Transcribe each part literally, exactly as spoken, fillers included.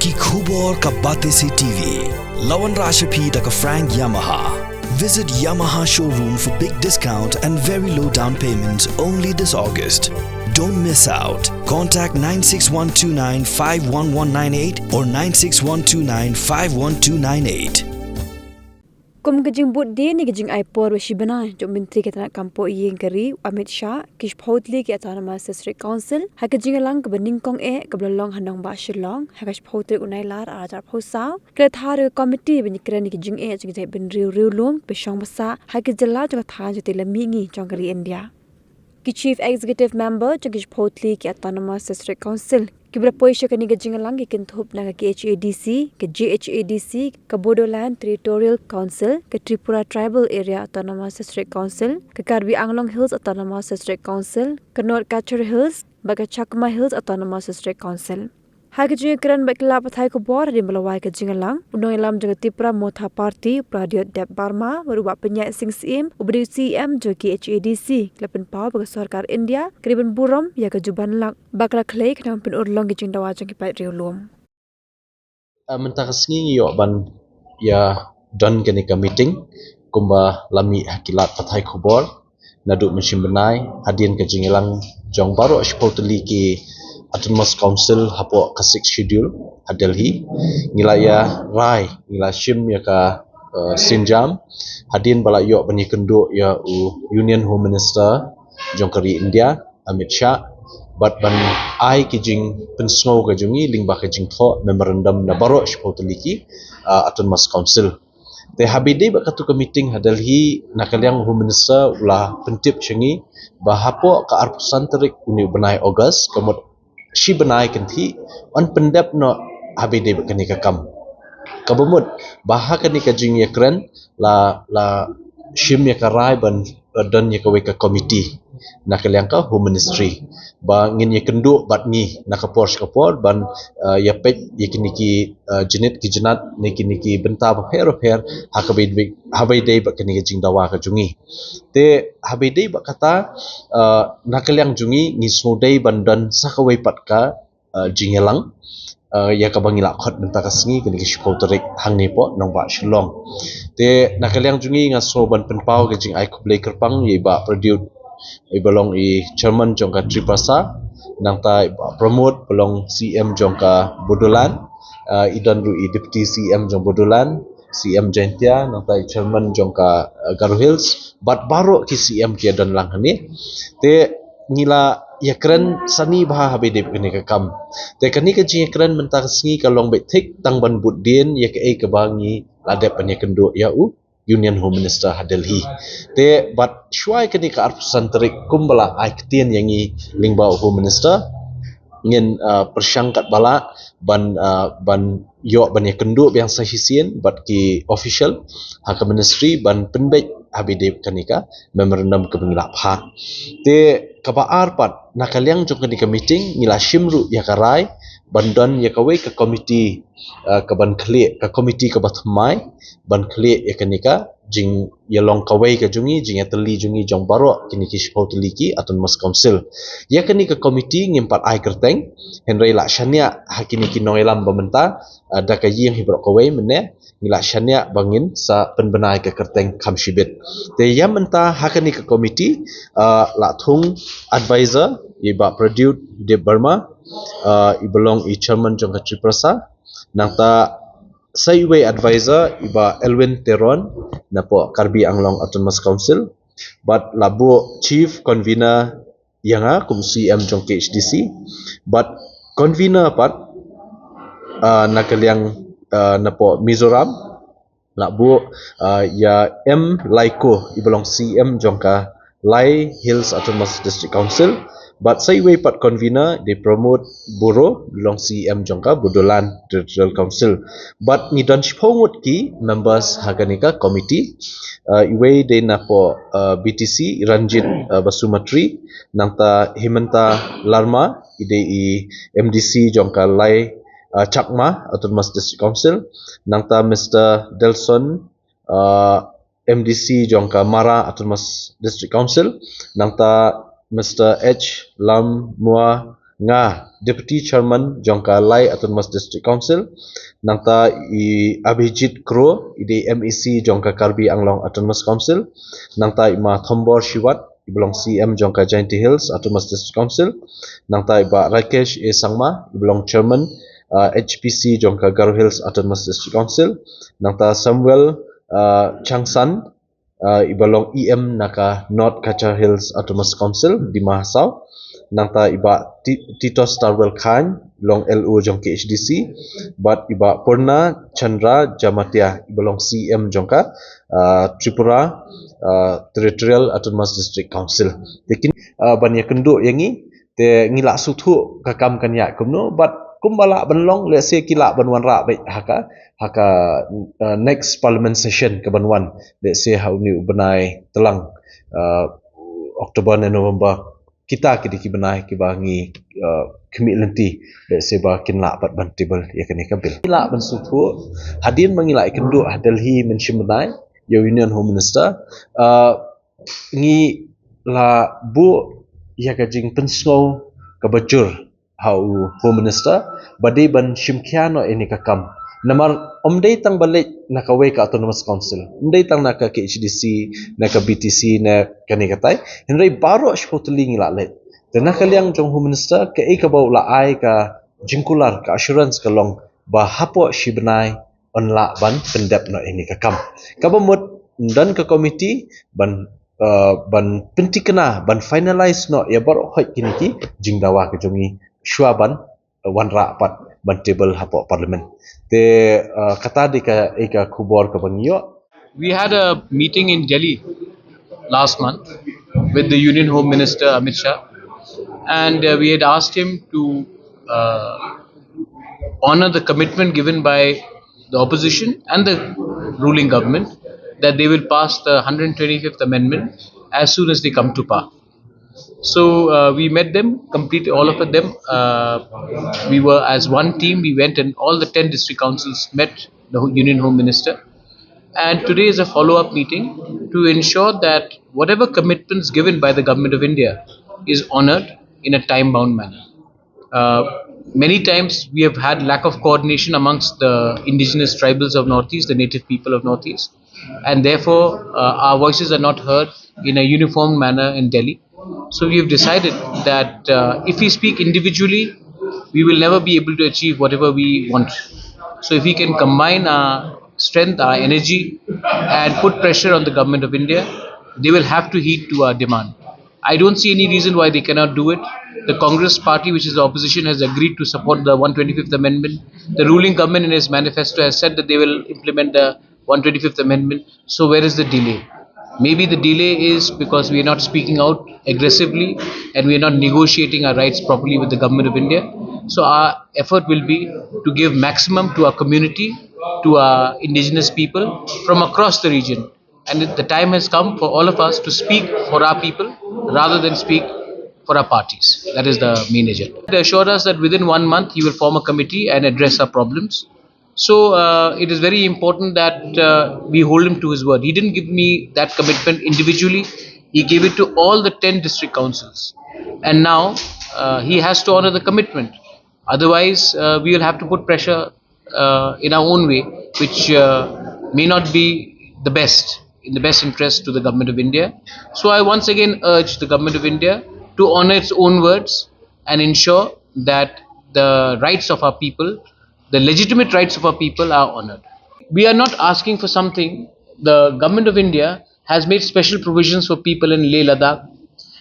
Ki khubor ka Batesi T V. La wanrah sha phi da ka Frank Yamaha. Visit Yamaha showroom for big discount and very low down payment only this August. Don't miss out. Contact nine six one two nine five one one nine eight or nine six one two nine five one two nine eight. Kum ka jingbud dien ïa ka jingai por ba shi bnai jong u Myntri ka tnat kam poh ïing ka ri u Amit Shah, ki shiphew tylli ki Autonomous District Council ha ka jingïalang kaba nyngkong eh kaba la long ha nongbah Shillong ha ka shiphew tarik u Nailar arhajar arphew saw, ki la thad ïa ka komiti ban ïakren ïa ka jingeh jong ka jaitbynriew riewlum ba shong ba sah ha ki jylla jong ka thaiñ jong ka Tila Mihngi jong ka ri India. Ki Chief Executive Member jong ki shiphew tylli ki Autonomous District Council kiba la poi sha kane ka jingïalang ki kynthup na ka K H A D C, ka J H A D C, ka Bodoland Territorial Council, ka Tripura Tribal Area Autonomous District Council, ka Karbi Anglong Hills Autonomous District Council, ka North Cachar Hills bad ka Chakma Hills Autonomous District Council. Ha ka jingïakren bad ki lad pathai khubor hadien ba la wai ka jingïalang, u nongïalam jong ka Tipra Motha Party Pradyot Debbarma bad u Bah Pynïaid Singh Syiem uba dei u C E M jong ka K H A D C, ki la pynpaw ba ka sorkar India ka dei ban burom ïa ka juban lak bad ka la khlei khnang ban pynurlong ki jingdawa jong ki paid riewlum. Ah, mynta ka sngi ngi ïoh ban ïa don kane ka meeting kumba la mih ha ki lad pathai khubor naduh mynshem bnai hadien ka jingïalang jong baroh shiphew tylli ki Autonomous Council hapoh ka Sixth Schedule ha Delhi. Ngi la ïa rai, ngi la shim ïa ka, eh, sienjam hadien ba la ïoh ban ïakynduh ïa u Union Home Minister jong ka ri India, Amit Shah, bad ban ai ki jingpynsngew ka jong ngi lyngba ka jingthoh memorandum na baroh shiphew tylli ki, ah, Autonomous Council. Te haba ïadei bad katu ka meeting ha Delhi, na ka liang u Home Minister u la pyntip sha ngi ba hapoh ka arphew san tarik une u bnai August, ka mut shi bnai kynthih, yn pyndep noh haba ïadei bad kane ka kam. Kaba mut ba ha kane ka jingïakren la, la shim ïa ka rai ban, eh, don ïa kawei ka komiti na ka liang ka Home Ministry ba ngin ïakynduh bad ngi na ka por sha ka por ban, eh, ïapeit ïa kine ki, eh, jingit ki jingat ne kine ki bynta bapher bapher ha kaba ïadei, haba ïadei bad kane ka jingdawa ka jong ngi. Te haba ïadei bad kata, eh, na ka liang jong ngi ngi sngewdei ban don sa kawei pat ka, eh, jingïalang, eh, ïa kaba ngi la khot mynta ka sngi kane ka shiphew tarik hangne hapoh nongbah Shillong. Te na ka liang jong ngi nga sngew ban pynpaw ka jingai khublei kyrpang ïa i Bah Pradyot, iba long i Chairman jong ka Triprasa, nangta i Bah Pramod ba long C M jong ka Bodoland, eh, i don ruh i Deputy C M jong Bodoland, C M Jaintia, nangta i Chairman jong ka, eh, Garo Hills, bad baroh ki C M ki ïa don lang hangne. Te ngi la ïakren sani bha haba ïadei bad kane ka kam. Te kane ka jingïakren mynta ka sngi ka long beit thik tang ban bud dien ïa kaei kaba ngi la dep ban ïakynduh ïa u Union Home Minister ha Delhi. Te bad shuwa ïa kane ka arphew san tarik kumba la ai ktien ïa ngi lyngba u Home Minister, ngin, ah, pyrshang katba lah ban, ah, ban ïoh ban ïakynduh biang sa shisien bad ki official ha ka ministry ban pynbeit haba ïadei bad kane ka memorandum kaba ngi la phah. Te kaba ar pat na ka liang jong kane ka meeting ngi la shim ruh ïa ka rai ban don ïa kawei ka komiti, ah, kaban khlieh, ka komiti kaba thymmai ban khlieh ïa kane ka jingïalong kawei ka jong ngi, jingïatylli jong ngi jong baroh kine ki shiphew tylli ki Autonomous Council. Ïa kane ka komiti ngim pat ai kyrteng, hynrei la shaniah ha kine ki nongïalam ba mynta, ah, da ka ïing hi baroh kawei mynne, ngi la shaniah ba ngin sa pynbna ïa ka kyrteng kham shibit. Te ïa mynta ha kane ka komiti, ah, la thung advisor i Bah Pradyot Debbarma, ah, iba long i Chairman jong ka Triprasa, nangta sa iwei advisor i Bah Elwin Teron napoh Karbi Anglong Autonomous Council, bad la buh chief convener ïa nga kum C M jong K H D C, bad convener pat, ah, na ka liang, ah, napoh Mizoram, la buh, ah, ïa M Laiko iba long C M jong ka Lai Hills Autonomous District Council, bad sa iwei pat convener dei Pramod Boro, long C M jong ka Bodoland Territorial Council. Bad ngi don shiphew ngut ki members ha kane ka komiti, ah, iwei dei napoh, ah, B T C Ranjit, ah, Basumatary, nangta Himanta Larma, i dei i M D C jong ka Lai, ah, Chakma Autonomous District Council, nangta Mister Delson, ah, M D C jong ka Mara Autonomous District Council, nangta Mister H Lammuwa nga Deputy Chairman jong ka Lai Autonomous District Council, nangta i Abhijit Kro, i dei M E C jong ka Karbi Anglong Autonomous Council, nangta i ma Thombor Shiwat, i ba long C M jong ka Jaintia Hills Autonomous District Council, nangta i ba Rakesh A Sangma, i ba long Chairman uh, H P C jong ka Garo Hills Autonomous District Council, nangta Samuel uh, Changsan, uh, i ba long E M na ka North Cachar Hills Autonomous Council, Dima Hasao, nangta i ba Ti- Tito Starwell Khan, long L O jong K H D C, bad i ba Purna Chandra Jamatia, i ba long C M jong ka uh, Tripura uh, Territorial Autonomous District Council. Te kine uh, ban ïakynduh ïa ngi, te ngi lah sngewthuh ka kam kan ïaid kumno, bad kumba lah ban long, let's say ki lah ban wanrah beit ha ka, ha ka uh, next parliament session ka ban wan, let's say ha une u bnai tlang uh, October ne November, kita ki dei ki bnai kiba ngi uh, khmih lynti, let's say ba kin lah pat ban table ïa kane ka bill. Ngi lah ban sngewthuh hadien ba ngi lah ïakynduh ha Delhi mynshim bnai ïa u Union Home Minister, uh, ngi la buh ïa ka jingpynsngew kaba jur ha u Home Minister ba dei ban shim khia noh ïa kane ka kam. Namar ym dei tang ba leit na kawei ka Autonomous Council, ym dei tang na ka K H D C, na ka B T C, na kane katai, hynrei baroh shiphew tylli ngi la leit. Te na ka liang jong Home Minister, kaei kaba u la ai ka jingkular, ka assurance ka long ba hapoh shi bnai yn lah ban pyndep noh ïa kane ka kam. Kaba mut, don ka committee ban uh, ban pynthikna, ban finalize noh ïa baroh hoi kine ki jingdawa ka jong ngi shuwa ban uh, wanrah pat ban table hapoh parliament. Te uh, kata dei ka, eh, ka khubor kaba ngi ïoh. We had a meeting in Delhi last month with the Union Home Minister Amit Shah, and uh, we had asked him to uh, honor the commitment given by the opposition and the ruling government that they will pass the one hundred twenty-fifth amendment as soon as they come to power. So uh, we met them, complete all of them. Uh, we were as one team. We went and all the ten district councils met the Union Home Minister. And today is a follow-up meeting to ensure that whatever commitments given by the Government of India is honored in a time-bound manner. Uh, many times we have had lack of coordination amongst the indigenous tribals of Northeast, the native people of Northeast, and therefore uh, our voices are not heard in a uniform manner in Delhi. So we have decided that uh, if we speak individually, we will never be able to achieve whatever we want. So if we can combine our strength, our energy, and put pressure on the Government of India, they will have to heed to our demand. I don't see any reason why they cannot do it. The Congress party, which is the opposition, has agreed to support the one twenty-fifth Amendment. The ruling government in its manifesto has said that they will implement the one twenty-fifth Amendment. So where is the delay? Maybe the delay is because we are not speaking out aggressively and we are not negotiating our rights properly with the Government of India. So our effort will be to give maximum to our community, to our indigenous people from across the region. And the time has come for all of us to speak for our people rather than speak for our parties. That is the main agenda. They assured us that within one month he will form a committee and address our problems. So uh, it is very important that uh, we hold him to his word. He didn't give me that commitment individually. He gave it to all the ten district councils. And now uh, he has to honor the commitment. Otherwise, uh, we will have to put pressure uh, in our own way, which uh, may not be the best, in the best interest to the Government of India. So I once again urge the Government of India to honor its own words and ensure that the rights of our people, the legitimate rights of our people, are honored. We are not asking for something. The Government of India has made special provisions for people in Leh Ladakh.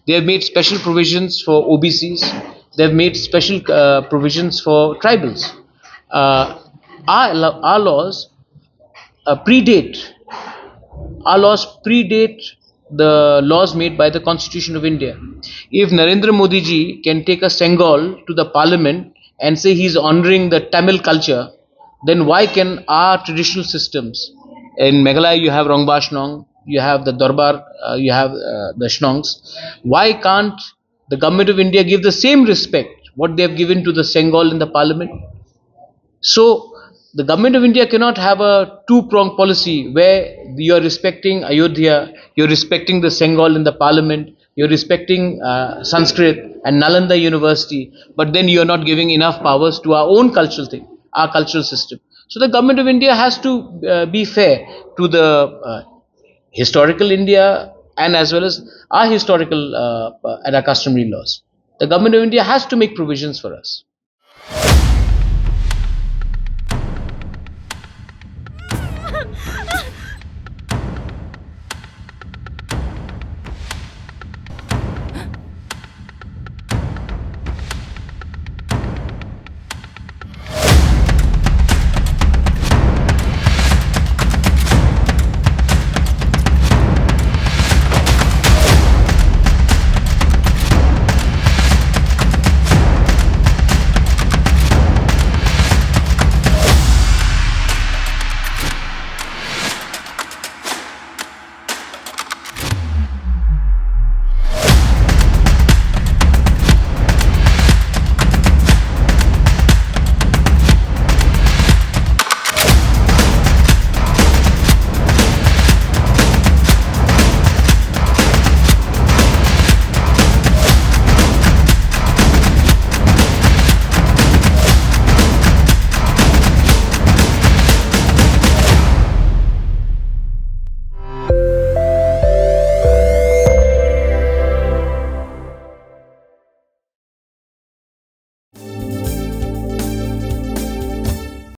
They have made special provisions for O B Cs. They have made special uh, provisions for tribals. Uh, our, our laws uh, predate, our laws predate the laws made by the Constitution of India. If Narendra Modi ji can take a Sengol to the parliament and say he's honoring the Tamil culture, then why can our traditional systems, in Meghalaya you have Rangbah Shnong, you have the Dorbar, uh, you have uh, the Shnongs, why can't the Government of India give the same respect what they have given to the Sengol in the parliament? So the Government of India cannot have a two-pronged policy where you are respecting Ayodhya, you are respecting the Sengol in the parliament, You're respecting uh, Sanskrit and Nalanda University, but then you're not giving enough powers to our own cultural thing, our cultural system. So the government of India has to uh, be fair to the uh, historical India and as well as our historical uh, uh, and our customary laws. The government of India has to make provisions for us.